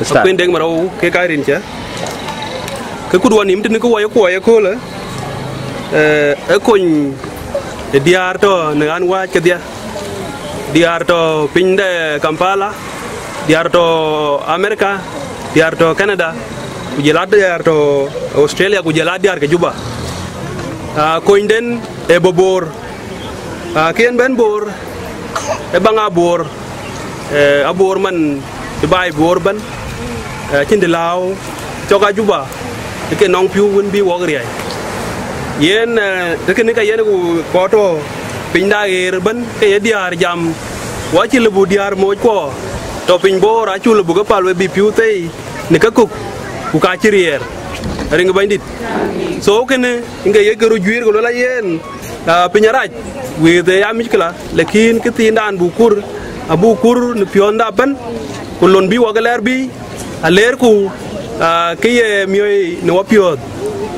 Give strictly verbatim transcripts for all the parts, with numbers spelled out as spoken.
Kuën Deŋ Marou ke ka rin cä. Ke kut wɔ nïm tënë ke wɔ ye kuɔ ye köölë, eh, e kony ë diäär tɔ̈ në ɣän wääc kedhie. Diäär tɔ̈ piny de Kampala, diäär tɔ̈ Amerika, diäär tɔ̈ Canada, ku jɔl a diäär tɔ̈ Australia, ku jɔl a diäär ke Juba. Ah, konyden ë bɔ̈ Bor. Ah, kë yen bɛ̈n Bor, ë baŋ a Bor, eh, a Bor man cï baai Bor bɛ̈n, eh, cïn dï lääu cɔk a Juba, ë ke nɔŋ pïu wën bï wɔk riɛɛc. Yen, eh, ë kënë ka yen ku kɔc tɔ̈ piny de aɣeer ëbɛ̈n, ke ye diäär jam, wa cï lëbu diäär moc kuɔ tɔ̈ piny Bor, acuk lëbu ke pal we bï pïu thei në ke kök, ku ka cï riɛɛr, rin ke Bɛ̈nydït. So kënë, yen ke ye ke röt juiir, ku luel a yen, ah, piny arac, wëëth ë ya mickila, lakin kë thiindan buk kur, abuk kur në piɔ̈nda ëbɛ̈n, ku lon bï wɔ ke lɛɛr bï, alɛɛrku, ah, kë ye miɔ̈i në wapiɔ̈ɔ̈th.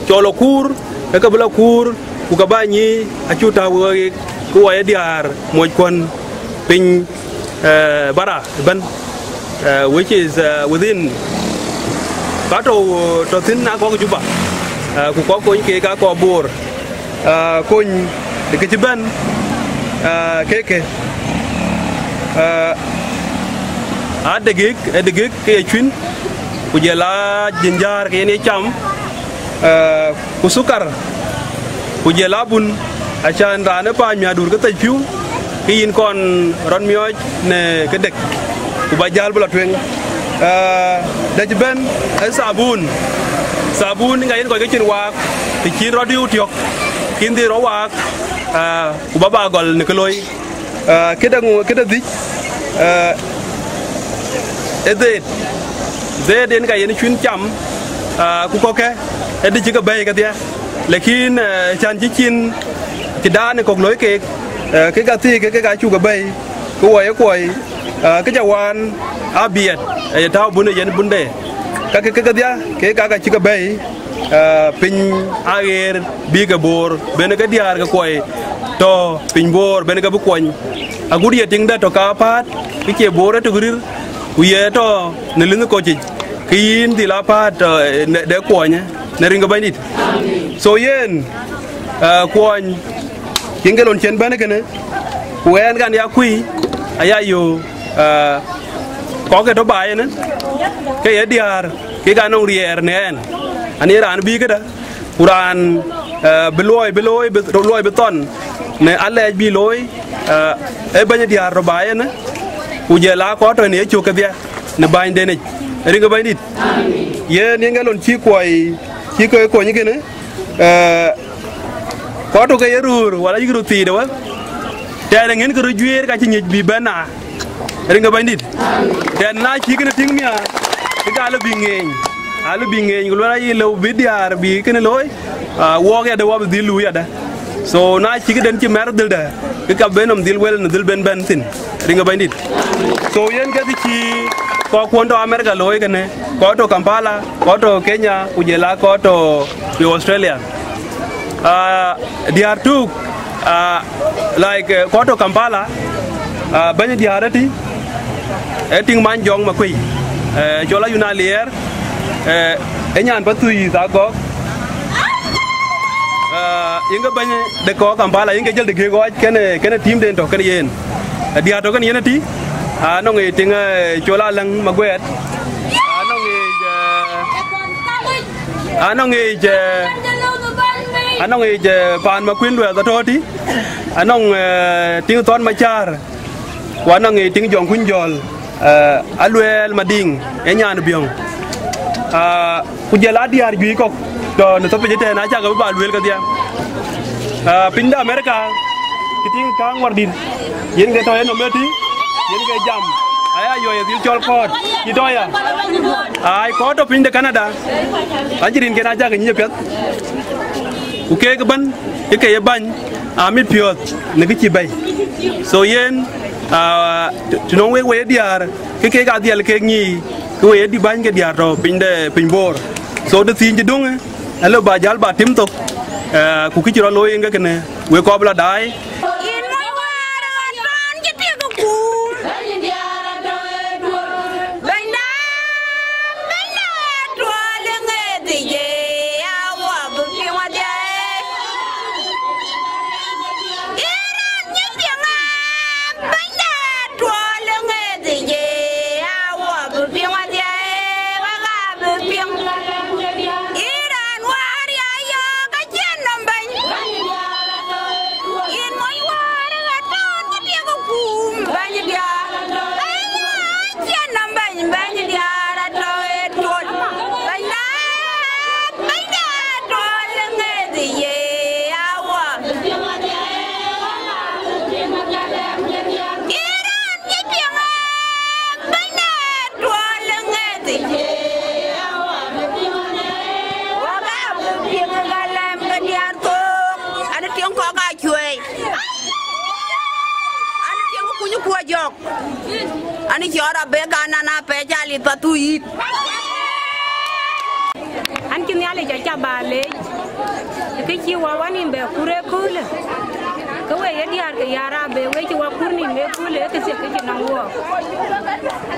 Cɔl ë kuur, ë ke bï lɔ kuur, ku ke bä nyic, acuk tääu wek, ku wɔ ye diäär moc kuɔn piny, eh, bara ëbɛ̈n, eh, which is, eh, within, ka tɔ̈, tɔ̈ thïn aa kɔc Juba, eh, ku kɔc kony keek aa kɔc Bor. Eh, kony de kë cï bɛ̈n, eh, kekë, eh, aa degik, ë degik ke ye cuïn, ku jɔl a jinjär ke yen ye cam, eh, ku thukar, ku jɔl a bun, acän raan ë paany miäkduur ke thec pïu, ke yïn kɔn rɔt miɔɔc në ke dek, ku ba jäl bï lɔ tueŋ. Ah, dɛ̈ cï bɛ̈n ë thabun. Thabun ŋa yen kɔc ke cïn waak, të cïn rɔt yï tiɔ̈k, ke yïn dhil rɔt waak, ah, ku ba ba gɔl në kë looi. Ah, këde ŋö, këde dhïc, ah, ë dheet. Dheet yen ka yen cuïn cam, ah, ku kɔ̈kkë ë dï cï ke bɛ̈ɛ̈i kedhie. Lakin, eh, cän cï cin cï daan ë kɔ̈k looi keek, eh, kek athii ke kek acuk ke bɛ̈ɛ̈i, ke wɔ ye kuɔi, eh, ke ca wään abiɛt, eh, ye tääu bun ë yen bunde. Ka ke kedhie, kek ka ka cï ke bɛ̈ɛ̈i, eh, piny aɣeer bï ke Bor, ben ke diäär ke kuɔi tɔ̈ piny Bor, ben ke bï kuɔny. Agut ye tiŋde tɔ̈ ka päät, ke cie Bor ë tök rïr, ku ye tɔ̈ në lïnh kɔc yic, ke yïn dhil a päät, eh, në, de kuɔnyë, në rin ke Bɛ̈nydït. So yen, eh, kuɔny, yen ke lon cen bɛ̈n kënë, ku ɣɛn kan ya kuc, aya yöök, eh, kɔ̈k ke tɔ̈ baai ënë, ke ye diäär, kek anɔŋ riɛɛr në ɣɛn. Ani raan bï këdë, ku raan, eh, bï luɔi, bï looi, bï luɔi bï thɔn, në alɛɛc bï looi, eh, ee bɛ̈ny diäär tɔ̈ baai ënë, ku jɔl a kɔc tɔ̈ në yecök kedhie, në bänydenic, rin ke Bɛ̈nydït. Yen, yen ke lon cï kuɔi, cï ke kony kënë, eh, kɔc tök ke ye röör, wala yïk röt thiic de wë, tɛ̈n ŋiɛ̈n ke röt juëër ka cï nyic bï bɛ̈n na, rin ke Bɛ̈nydït. Tɛ̈n na cï kënë tïŋ miäk, ke ka lɔ bï ŋeeny, a lɔ bï ŋeeny, ku luel ayï lëu bï diäär bï kënë looi, ah, wɔɔk yadë wɔ bï dhil luui yadë. So na cï këden cï mɛr dhil dɛ, ke ka ben nɔm dhil wel në dhil ben bɛ̈n thïn, rin ke Bɛ̈nydït. So yen ke kë cï kɔckuɔn tɔ̈ Amerika looi kënë, kɔc tɔ̈ Kampala, kɔc tɔ̈ Kenya, ku jɔl a kɔc tɔ̈ Australia. Ah, diäär tök, ah, like, eh, kɔc tɔ̈ Kampala, ah, bɛ̈ny diäär ëtï, ë tiŋ Many Jɔŋ Makuei, eh, cɔl Ayuna Liɛɛr, eh, ë nyan Pathuyith Agɔk, ah, yen ke bɛ̈ny de kɔc Kampala, yen ke jël de gëk ɣɔɔc kenë, kenë team den tɔ̈ kenë yen. Eh, diäär tɔ̈ kenë yen ëtï, anɔŋ ë tiŋ, eh, cɔl Aläŋ Maguɛɛt, anɔŋ ë, eh, anɔŋ yic, eh, anɔŋ yic, eh, paan Makuëi Luɛth atɔ̈ tï, anɔŋ, eh, tiŋ Thɔn Macäär, ku anɔŋ yic tiŋ Jɔŋkuny Jɔl, eh, Aluɛɛl Madiŋ, ë nyan Biɔŋ. Ah, ku jɔl a diäär juëc kɔ̈k tɔ̈ në thɔpic ëtɛ̈ɛ̈n, acäkë bï ba lueel kedhie. Ah, piny de Amerika, cï tiŋ Kaŋ Wardït, yen ke tɔ̈ yen nɔm ëtï, yen ke jam, aya yɔ̈ɔ̈c ë dhil cɔl kɔ̈ɔ̈t, cï tɔ̈ ya. Ai, kɔc tɔ̈ piny de Canada, an cï rinken acäkë nyic apiɛth. Ku keek ëbɛ̈n, ke ke ye bäny, amit piɔ̈ɔ̈th në kë cï bɛ̈i. So yen, ah, të, të nɔŋ wek we ye diäär, ke keek adhiɛl kek nyic, ke we ye dï bäny ke diäär tɔ̈ piny de, piny Bor. So të thiin cï döŋë, alë ba jäl ba tim thok, eh, ku kë cï rɔt looi yen ke kënë, wek kɔc bï lɔ daai. An cɔɔr abek anan apɛc alith pathu yït. An cï Nhialic aca ba leec, kë cï wä wä nïm bɛ kur ëköölë, ke we ye diäär ke ya Rabe, we cï wä kur nïm ëköölë, ke thiek ke cï nɔm wɔɔk.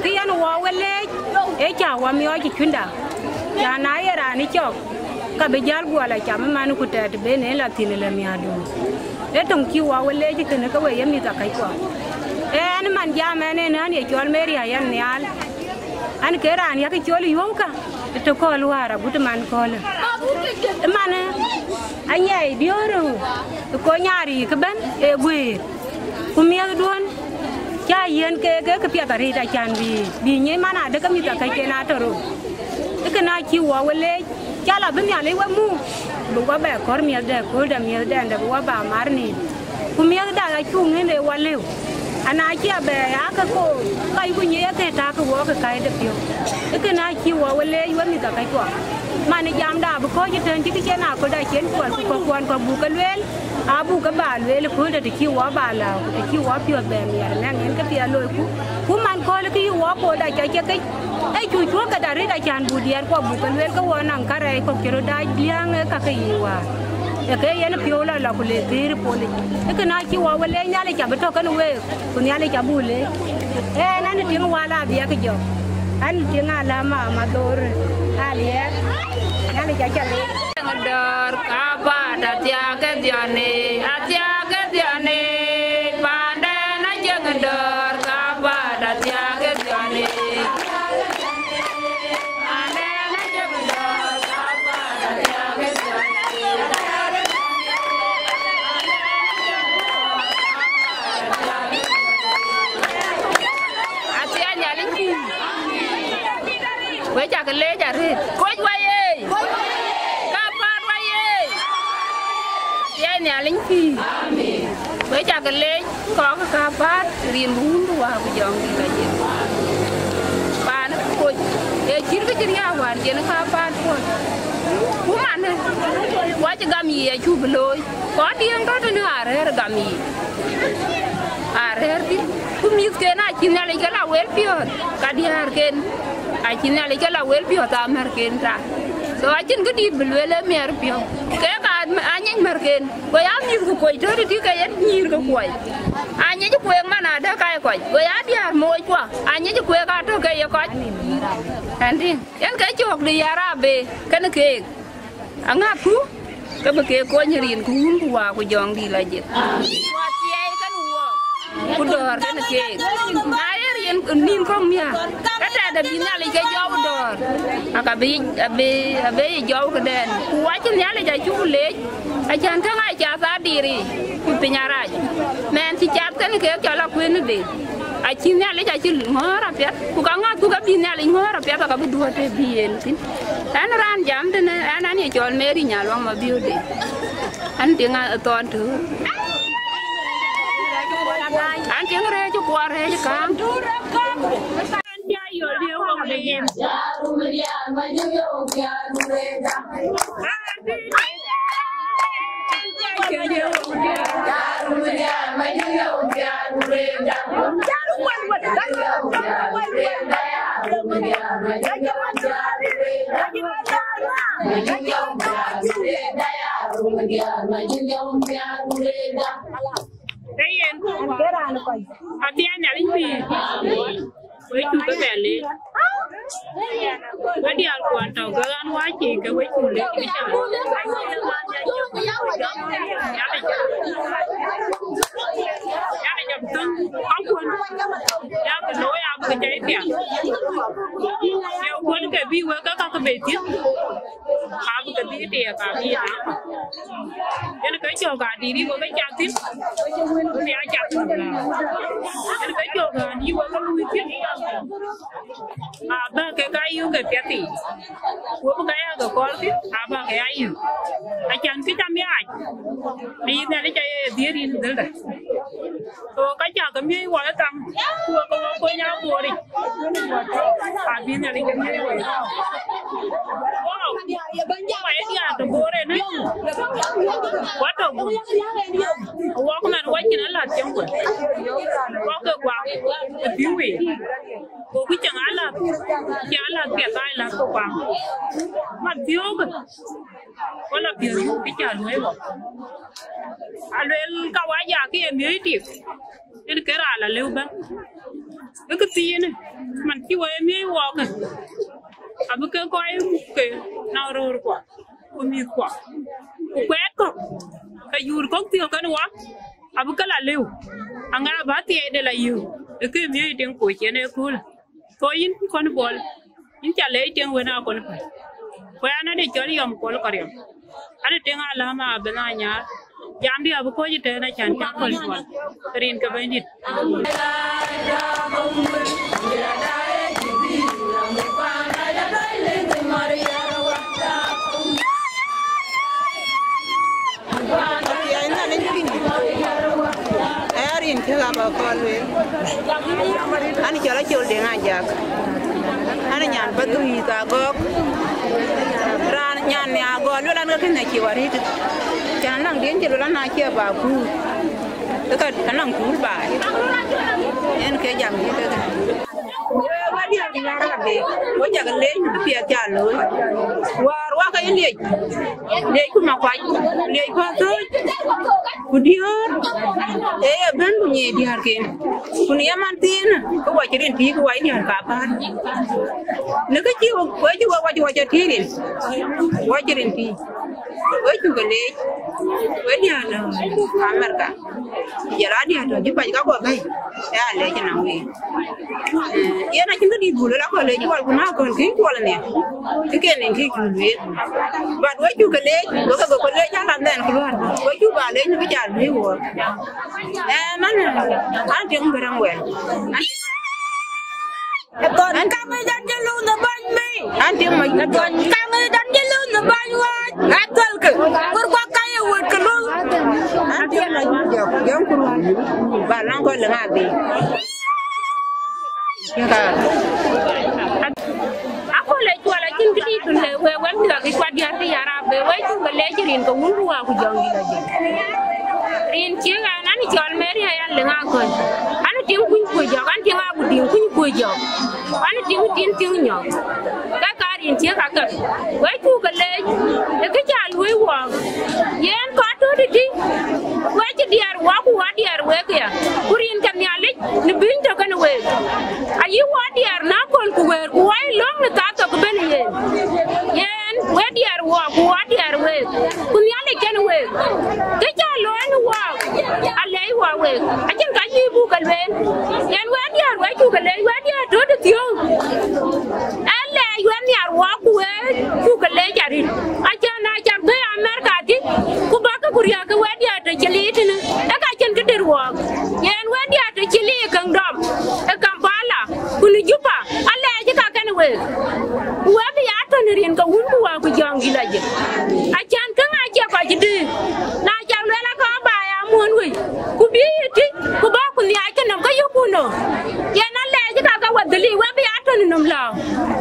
Kë yen wä we leec, ee cä wä miɔɔc ë cuïnda, cä na ye raan ë cɔk, ka bï jäl guɔ la cam ëman ku tɛɛt ben en la thïn ë lë miäkduön. Ee töŋ cï wä we leec kënë ke we ye mïth akɛckuɔ. Ee ɛn man jam ɛn en an ye cɔl Mary Ayan Nhial. An ke raan yak cɔl yuɔ̈ukä të kɔ̈l wäär agut man kɔ̈lë. Ëmanë, anyai diöörë, kony arii kë bɛ̈n ë guëër. Ku miëthduön cä yiɛ̈n ke ke këpiɛth arëët acan bï, bï nyiëc man adë ke mïth akɛcken atɔ̈ rou. Ë kënë acï wɔ we leec, cä la bï Nhialic we muk, bï wɔ bɛ kɔ̈r miɛ̈thdɛ, kööldɛ miɛ̈thdɛn dɛ bï wɔ ba mar nïïm. Ku miɛ̈thdä acuk ŋën ë wɔ lëu. Ana cï abɛ ya ke koor, ka yuku nyiëc ake tak ke wɔ ke kac de piɔ̈u. Ë kënë acï wɔ we leec we mïth akɛckuɔ. Man ë jamda bï kɔ̈c ëtɛ̈n cï kë cïn aköldä cïn kuɔl ku kɔ̈k kuɔn kɔ̈k buk ke lueel, abuk ke ba lueel ë kööldä të cï wɔ ba lääu, ku të cï wɔ piɔ̈ɔ̈th bɛ miɛt ënɛŋ en ke piɛth loiku. Ku man kööl kë yï wɔ koda cä cï kec, ee cu cuɔ̈k ke darit acan buk diɛɛr kuɔ buk ke lueel ke wɔ naŋ kärɛc kɔ̈k cï röt dac liääŋ ee ka ke yï wäär. Ee ke yen piɔ̈u la la ku le thëër ë polic. Ë kënë acï wɔ we leec Nhialic abï tɔ̈ kenë week, ku Nhialic abuk leec. Ee, ɛn, ɛn tiŋ wal abiɛk jɔk. Ɛn tiŋ alama madhor aliɛɛr. Nhialic aca leec. Dɔ̈ɔ̈r kapat athiak ke dhiɔni, athiak ke dhiɔni, pandɛn acieŋ dɔ̈ɔ̈r kapat athiak ke dhiɔni. Pandɛn acieŋ dɔ̈ɔ̈r kapat athiak ke dhiɔni. Athiak Nhialic pïïr. We cak leec arëët. Koc wayë. Kapat wayë. Ye Nhialic pïïr. We cak leec kɔ̈k kapat rin bï wun bï wäär ku jɔŋdït la jël. Paan koc. Ee cït kë cï riääk wäär jël kapat puɔ̈l. Ku manë, wacï gam yiic acuk bï looi. Kɔn diëŋ tɔ̈ tënë arëër gam yiic. Arëër thïn. Ku mïthken acï Nhialic ke la wel piɔ̈ɔ̈th, ka diäärken. Acï Nhialic ke la wel piɔ̈ɔ̈th amärken ta. So acïn këdït bï lueel ë miɛr piɔ̈u. Kek aa, anyic märken. Go ya mïth ku kuɔc tɔ̈ tëtï ke yen nyïïr ke kuɔc. Anyic kueek man adë kac kɔc. Go ya diäär mooc kuɔ. Anyic kueek atɔ̈ ke ye kɔc. Ɛn tïŋ. Yen ke cök de ya Rabe kenë keek. Aŋäthku, ke bï keek kony rin ku wun ku wäär ku jɔŋdït la jël. Ku athiɛɛi kenë wɔɔk, ku dɔ̈ɔ̈r kenë keek. Na ye rin nïn kɔ̈k miäk, ke tɛ̈dë bï Nhialic ke jɔu dɔ̈ɔ̈r, aka bï, abï, abï jɔu këdɛn. Ku wacï Nhialic acuk leec, acan käŋ aa cath adïïr yiic, ku piny arac. Mɛɛn cï cath kenë keek cɔl akuënëde. Acï Nhialic acï ŋɔ̈ɔ̈r apiɛth, ku ka ŋäthku ke bï Nhialic ŋɔ̈ɔ̈r apiɛth, aka bï dhuɔ̈t të bï yen thïn. Ɛn raan jam tënë ɛn, ɛn ye cɔl Mary Nyaluaŋ Mabiöötde. Ɛn tiŋ a thɔn tök. Ɛn tiŋ rɛ̈ɛ̈c kuɔɔr rɛ̈ɛ̈c kääŋ. Ee yen, athiɛɛi Nhialic pïïr. Wek cuk ke bɛ leec. Wek diäär kuɔn tɔ̈ ke ɣän wäc cï ke wek cuk leec kë cä. Nhialic. Nhialic abï thöŋ kɔ̈kkuɔn. Yak looi abï ke cai piath. Ye kuɔn ke bï wek ke ka ke bɛ thiëk. Abï ke dhil tiɛɛk abï ya. Yen ke cök adït wek ke cath thïn. Bï ya cath thïn. Yen ke cök adït wek ke luui thïn. Abä ke ka yök ke piɛth yiic. Wek bï ka ya ke kɔɔr thïn, abä ke ya yök. Acan kë cä miaac. Ayï Nhialic aye dhiëër yïn dhëlda. So ka cä ke miëëc wɔ ë thäm, ku wek ke wɔ kony aa booric. Abï Nhialic ke miëëc wɔ. Wow. Wɔ ye diäär të boor ënë. Wɔ tɔ̈ Wɔk man wacin alath cieŋ kuɔth. Wɔk ke guak ë pïu wei. Go ku cieŋ alath, cieŋ alath piɛth aa lath ke guak. Man thiöökë, wala piööc bï cä luɔi wɔk. Aluel ka wac ya kë ye miöc tik. Yen ke raan la lëu bɛ̈n. Ë këthiinë, man cï wɔ ye miöc wɔɔkë, abï ke kɔc ke nɔŋ röörkuɔ, ku mïthkuɔ, ku kuɛɛt kɔ̈k, ke yuur kɔ̈k thiɔ̈k kën wɔ, abï ke la lëu. Aŋa bä thiɛɛi de la yïu, ë ke miöc tiŋ kuc yen ë köölë. Thou yïn kɔn Bol, yïn ca leec tiŋ wën akɔn päl. Ku ɛn adï cɔl Yɔm Kuɔl Kɔriɔm. Adï tiŋ alääma abï na nyaar. Jamdï abï kɔc ëtɛ̈ɛ̈n acan cä kɔl Bol. Rin ke Bɛ̈nydït. Aya rin kek aba kɔl wek. An cɔl Acol Deŋ Ajak. An nyan Pathuyith Agɔk. Raan nyan ne Agɔk luel an ke kënë acie warit. Can naŋ diɛn cï luel an acie ba kuur. Ëka anɔŋ kuur baai. Yen ke jam cï kekë. Wek wadiäk Diäär Abe, wo cak leec në piɛth ca looi. Wäär wak aye liec, liec ku Makuac, liec ku Athööc, ku Diöör, ee ye bɛ̈n ku nyic diäärken. Ku në ye man thiinë, ke wɔ cï rin tïï, ke wɔ ye diäär ka päär. Në kë cï wek, wek cï wek wac, wɔ cï tïï rin, wɔ cï rin tïï. Wek cuk ke leec, wek diäär Amerika. Jɔl a diäär tɔ̈ Juba ka guɔ bɛ̈i, ë alɛɛc ënɔŋ week. Eh, yen acïn këdït buk lueel akɔ̈l leec wal ku na akɔ̈l kï cuɔl nhial. Kë ken en kï cuk lueel. But we cuk ke leec, we ke gɔk ke leec alanhɛn ku luäär bä. We cuk ba leec në kë ca lueel wɔ. Eh, man, an tiŋ bï rɛ̈ŋ wɛl. An kaŋ ë jat cï luth ë bäny mei. An tiŋ mac. Kaŋ ë jat cï luth ë bäny wääc. Athölkë. Kur kuak ka ye wët ke luth. An tiŋ mac jɔk. Jɔŋ kur. Ba lɔŋ kɔc lëŋ adhi. Aköl ë cuɔl acïn këdït tun le we wek miɔ̈k kë cuat diäär kë ya rap be we cuk ke leec rin ke wun ruwa ku jɔŋ dït ajik. Rin ciëk an, an cɔl Mary aya lëŋ aköl. An tiŋ kuny kuc jɔk, an tiŋ aku tiŋ kuny kuc jɔk. An tiŋ tin tiŋ nyɔk. Ke ka rin ciëk akë. We cuk ke leec, ë kë ca luöi wɔɔk. Yen kɔc tɔ̈ tëtï, we cï diɛɛr wɔɔk ku wɔ diɛɛr wek ya. Ku rin ke Nhialic në bïny tök kenë week. Ayï wɔ diɛɛr në aköl ku wëër, ku wɔ ye löŋ në thaa thok ëbën yen. Yen, we diɛɛr wɔɔk ku wɔ diɛɛr week. Ku Nhialic kenë week. Kë ca looi në wɔɔk, alɛɛc wɔ week. Acïn ka yï buk ke lueel. Yen we diɛɛr we cuk ke leec, we diɛɛr tɔ̈ tëthiöök. Alɛɛc we nhiar wɔɔk ku we cuk ke leec arït. Acän na cak bɛ̈i Amerika thïn, ku bäkë ku riääk ke we diɛɛr tɔ̈ cï liic tënë, ë ka cïn kë dït wɔɔk. Yen we diɛɛr tɔ̈ cï liic Kingdom, ë Kampala, ku në Juba, alɛɛc ka kenë week. Ku we bï ya tɔ̈ në rin ke wun ku wäär ku jɔŋ dït ajik. Acän käŋ acie kɔc dït. Na cak lueel aka ba ya muɔ̈n wei, ku bï yï tïc, ku bä ku nhiaac ke nɔm ke yökku nɔm. Yen alɛɛc ka ke we dhil yic, we bï ya tɔ̈ në nɔm lääu.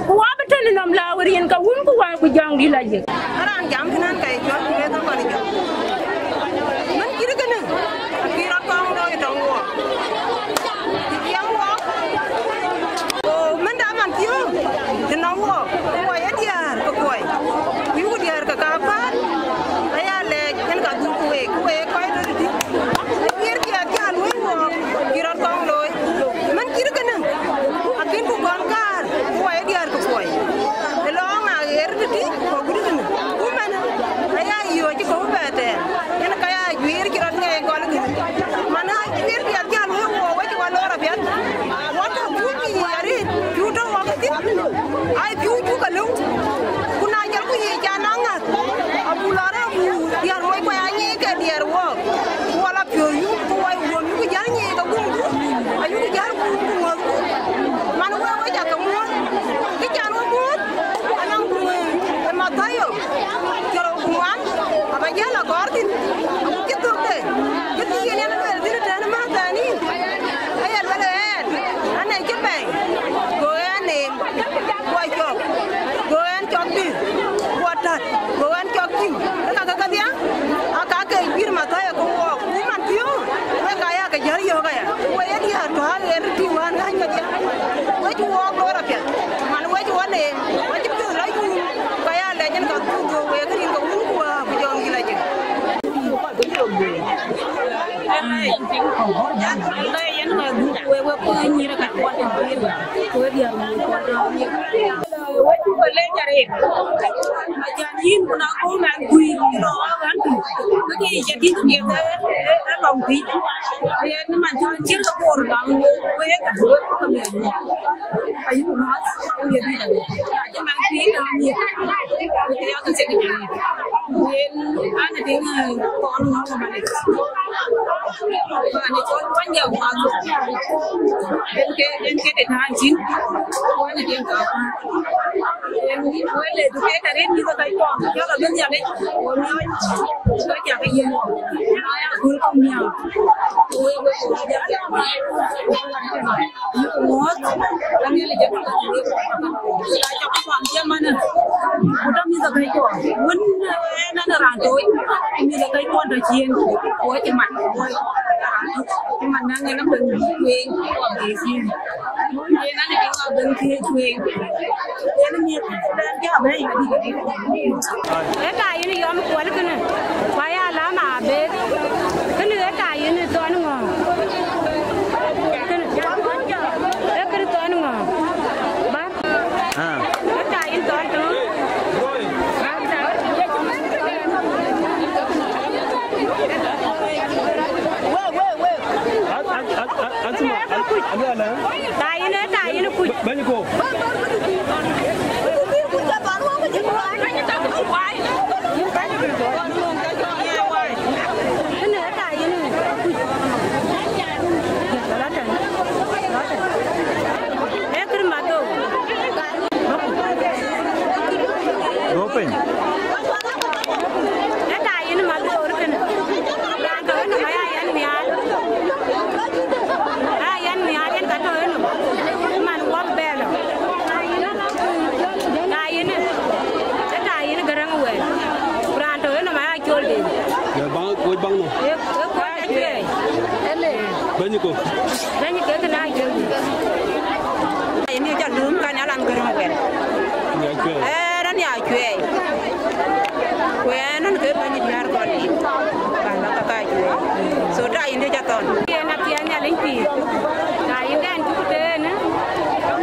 Ku wɔ bï tɔ̈ në nɔm lääu ë rin ke wun ku wäär ku jɔŋ dït ajik. Raan jam kënën ka ye cuɔt ku le ka kɔn jɔt. Mën cït kënë, akï rɔt kɔŋ looi tɔŋ wɔɔk. Kï jiɛɛm wɔɔk. Ku mën da man thiöök, të nɔŋ wɔɔk, ku wɔ ye diäär ke kuɔi. Ku yïku diäär ke ka päär, aya lɛɛc, yen ka dhuk ku week, ku week kɔc tɔ̈ tëtï. Ë dhiër diäär cä luöi wɔɔk, cï rɔt kɔŋ looi. Mën cït kënë, akïn ku kɔn kaar, ku wɔ ye diäär ke kuɔi. Ë lɔɔŋ aɣeer tëtï, ku agut tënë. Ku mën, aya yööc cï kɔ̈u bɛ tɛɛr. Yar yök aya, ku we ye diäär tɔ̈ ɣɛn tïŋ wään ɣäny kedhie. Wec wok lor apiɛth, man wec wɔ neem, wec cï piɔ̈th lɔ yum, ka ya lɛc en ka dhuk dhuk wek rin ke wun ku wä ku jɔŋ yïn ajëk. Wek, wek kɔc nyïïr ka kuɔt ë pïïr, ku we diäär muk kuɔt ë pïïr. Wek cuk ke lec arëët. Acan yïn ku na kɔn man kuïn, cï rɔt ɣän tïŋ. Ke kë yic adït, ye ke, e, e lɔŋ pïïr. Yen man cɔl ciɛ̈t ke bor lɔŋ, wek ka, wek ka mɛn. Ayï ku ŋɔ̈th, ku ye dït arëët. Acï man pïïr na nyiëth. Ku ke ya ke thiek arëët. Yen an, adï, e, kɔn ŋɔ̈th man. An, e cɔl Kuany Jɔŋ Ŋɔ̈th. Yen ke, yen ke de than cin. Wan adï ka. Yen wël ë duke ka rin mïth ka kɔn. Jɔl a bï nhial ë. Wo miɔc. Ka jak yen. Aya gul ku miɔc. Wo, wo, wo, ja. Yï ku ŋɔ̈th, ka Nhialic jɔ tɔ̈ ke wek. Ka cɔk kuan cï man. Ku tɔ̈ mïth ke kɔc. Wën, eh, en an raan tooc, mïth ke kɔc tɔ̈ ciëën. Ku cï man, ku cï man na ŋɛn abɛ̈n tueŋ, ku abɛ̈n ciëën. En an ke abɛ̈n tueŋ. En mïth ke bɛ̈n jɔ bɛ̈n adït. Ë ta yïn yɔm kuɔl kënë, ku aya lam abeth. Kënë ë ta yïn thɔn ŋö? Kënë, ë kënë thɔn ŋö? Bär. Ah. Ë ta yïn thɔn tö. Wek, wek, wek. At, at, at, at, at, at, at, at, at, at, Ta yïn, ë ta yïn kuc. Bɛ̈ny ko. Kënë ë ta yïn kuc. Lɔ tɛ̈n. Lɔ tɛ̈n. Ee kër math dhou. Go piny. Ë ta yïn math dhou kënë. Raan tɔ̈ ënɔm aya yɛn nhial. Aya yɛn nhial, yɛn ka tɔ̈ ënɔm. Man wɔ bɛ̈ɛ̈r lɔ. Ta yïn, ë ta yïn Gäräŋ Wɛ̈ɛ̈r. Ku raan tɔ̈ ënɔm aya col den. Ya baŋ, wec baŋ nɔ. Ë, ë kuɔc acuɛɛi. Bɛ̈ny ko. Bɛ̈ny ke kënë acuɛɛi. Yïn ca lööm kan alan Gäräŋ Wɛ̈ɛ̈r. Ya cuɛɛi. Ë, raan ya cuɛɛi. Ku ënɔn ke bɛ̈ny diäär kɔn yïn. Kan la ka ka cuɛɛi. So ta yïn ca thɔn. Yen apiɛth Nhialic pïïr. Na yïn dɛn cuk tëënë,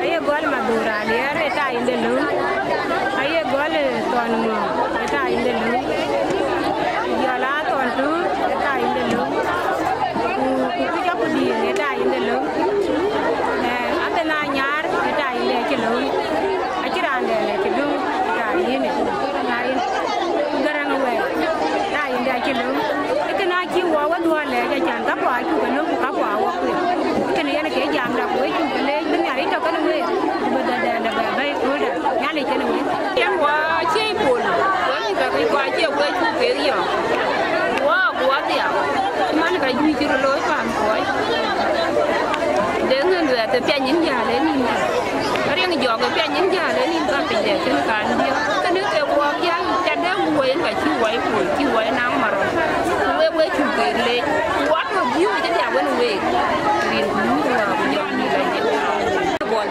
aye gɔl Madhur Aliɛɛr, ë ta yïn de lööm. Aye gɔl, eh, Thɔn Ŋɔ̈ɔ̈ŋ, ë ta yïn de lööm. Ku jɔl a Thɔn Tuur, ë ta yïn de lööm. Ku, ku kuc akudiëëŋ, ë ta yïn de lööm. Eh, akënë anyaar, ë ta yïn de cï lööm. Acïn raan dɛn ë cï döŋ, ë ta yïn ë. Na yïn, Gäräŋ Wɛ̈ɛ̈r, ë ta yïn de cï lööm. Ë kënë acï wɔ we dhuɔ̈ɔ̈r lɛɛc, acan, ka kua cuk ke lööm, ku ka kua wɔ kueer. Kënë yen ke jamda, ku we cuk ke leec bï Nhialic tɔ̈ kenë week, ku bï dhëndɛn dɛ̈ bɛ bɛ̈i köölda, Nhialic kenë week. Yen wɔ acie pol, wɔ mïth ke kɔc acie kuec cuk keek yɔ̈ɔ̈k. Wɔ, wɔ dhiau, man ka juëc cï röt looi pan kuɔc. Deŋ ë luɛɛth ë piany yïn jäl ë nïn ka. Riɛŋ jɔk ë piany yïn jäl ë nïn ka piny dɛ kënë kan diëk. Kënë ke wɔ pial, ca dɛ̈ wɔ yen ka cï wɔ pol, cï wɔ naŋ marɔt. Ku wek, wek cuk keek leec. Ku wɔ tɔ̈ biu cï dhiau wën week. Rin ku nyuth wɔ ku jɔŋ yïn ka jël. Buɔl.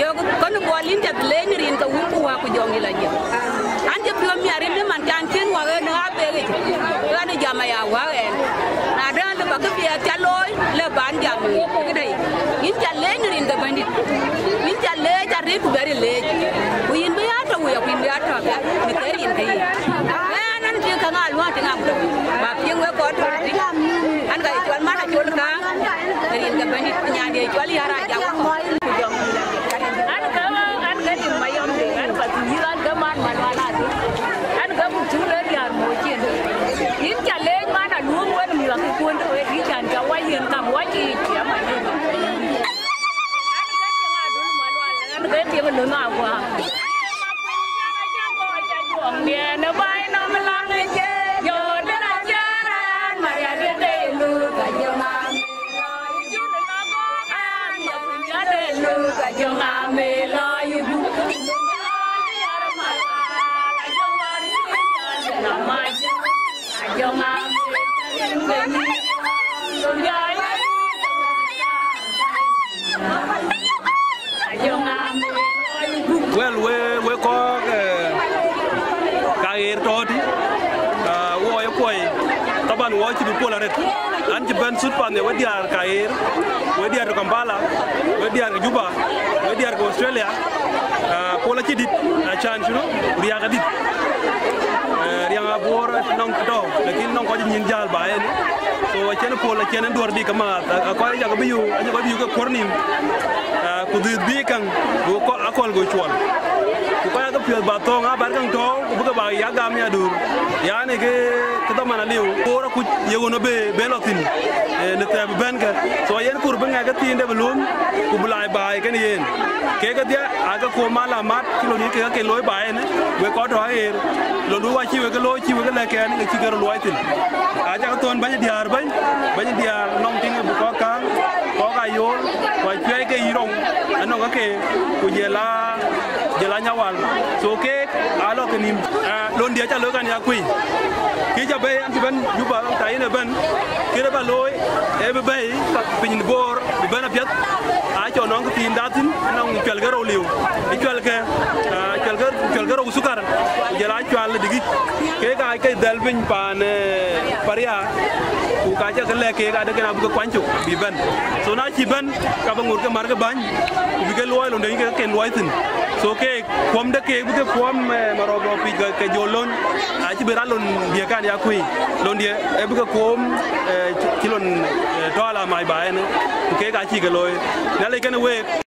Yök, kɔn Buɔl yïn ca leec në rin ke wun ku wä ku jɔŋ yïn la jël. An cï piɔ̈u miɛt rin bï man can cïn wä ɣen ë abëëkic. Ɣɛn ë jam aya wä ɣɛn. Na dɛ̈ lë bä kë piɛth ca looi, lë ban jam këdë. Yïn ca leec në rin ke Bɛ̈nydït. Yïn ca leec arëët ku bɛ̈ ril leec. Ku yïn bï ya tɔ̈ wei, ku yïn bï ya tɔ̈ apiɛth në ke rin ke yïn. Ɣɛn an cï käŋ a luɔ̈ɔ̈t tïŋ abï tɔ̈. Bä piŋ wek kɔc tɔ̈ tïŋ. An ka ye cɔl man acol käŋ. Rin ke Bɛ̈nydït nyan de cɔl Yär Ajak. Ku jɔŋ. An ke, an ke lim mayɔm de, an ka thïn yï an ke man Malual Adut. An ke muk cuk rëër diäär mɔ̈u cin. Yïn ca leec man aluɔ̈ɔ̈m wën miɔ̈k ë kuɔn tɔ̈ wek yï can ca wä yen kam wä cï yic ciɛm ayï. An ke tiɛŋ adul Malual, an ke tiɛŋ löŋ aguɔ. An cï bɛ̈n thut path në we diäär ka ɣer, we diäär ke Kampala, we diäär ke Juba, we diäär ke Australia. Ah, pol acï dït, acan cï riääk adït. Eh, riääk abor nɔŋ tɔ̈, lakin nɔŋ kɔc nyin jäl ba en. So acïn pol, acïn duɔ̈r dï ke maath. A, a kɔc aca ke bï yök, aca ke bï yök ke kuɔ̈r nïm. Ah, ku dhiëth bï käŋ, ku kɔ-, akɔ̈l go cuɔl. Ku kɔc ake piɔ̈ɔ̈th ba thɔ̈ŋ, a bär käŋ tɔ̈ɔ̈u, ku bï ke ba ya gam ya dur. Yani ke, ke dhaman aliu, bor akuc ye ɣön abï, bï lɔ thïn, eh, në thɛɛr bï bɛ̈n kë. So yen kur bï ŋɛk ke thiin de bï lööm, ku bï lac baai kën yen. Kek kedhie, ake kuɔ̈m alamat, cï lon yï kek ke looi baai en, wek kɔc tɔ̈ aɣeer. Lon du wa cï wek ke looi, cï wek ke lɛ̈k kɛn, ke cï ke röt luɔi thïn. Aca ke thɔ̈n bɛ̈ny diäär bɛ̈ny, bɛ̈ny diäär nɔŋ tiŋ bï kɔ̈k kääŋ, kɔ̈k ayol, ku acuɛɛi ke yï rou, anɔŋ ke ke, ku jël a, jël a nyawal. So keek, aa lɔ ke nïm. Ah, lon diɛ̈ ca looi kan ya kuëi. Kë ca bɛ̈i an cï bɛ̈n Juba, ta yen ëbɛ̈n, kë de ba looi, ee bï bɛ̈i piny Bor, bï bɛ̈n apiɛth, aa cɔl nɔŋ kë thiin dath thïn, anɔŋ cuɛl ke rou liu, ë cuɛl ke, ah, cuɛl ke, cuɛl ke rou thukar, ku jël aa cual dïgïc. Keek aa ke dhɛl piny paan, eh, Paria, ku ka ca ke lɛ̈k keek adë kën abï ke kuany cök bï bɛ̈n. So na cï bɛ̈n, ka bï ŋot ke mär ke bäny, ku bï ke luɔi lon de ke ken luɔi thïn. So keek, kuɔm de keek bï ke kuɔm, eh, marɔp rɔp pic ke, ke jɔ lon, acï bï rat lon diɛ̈ kan ya kuëi. Lon diɛ̈, e bï ke kuɔm, eh, cï, cï lon, eh, tɔ̈ alamac ba en, ku keek acï ke looi. Nhialic kën week.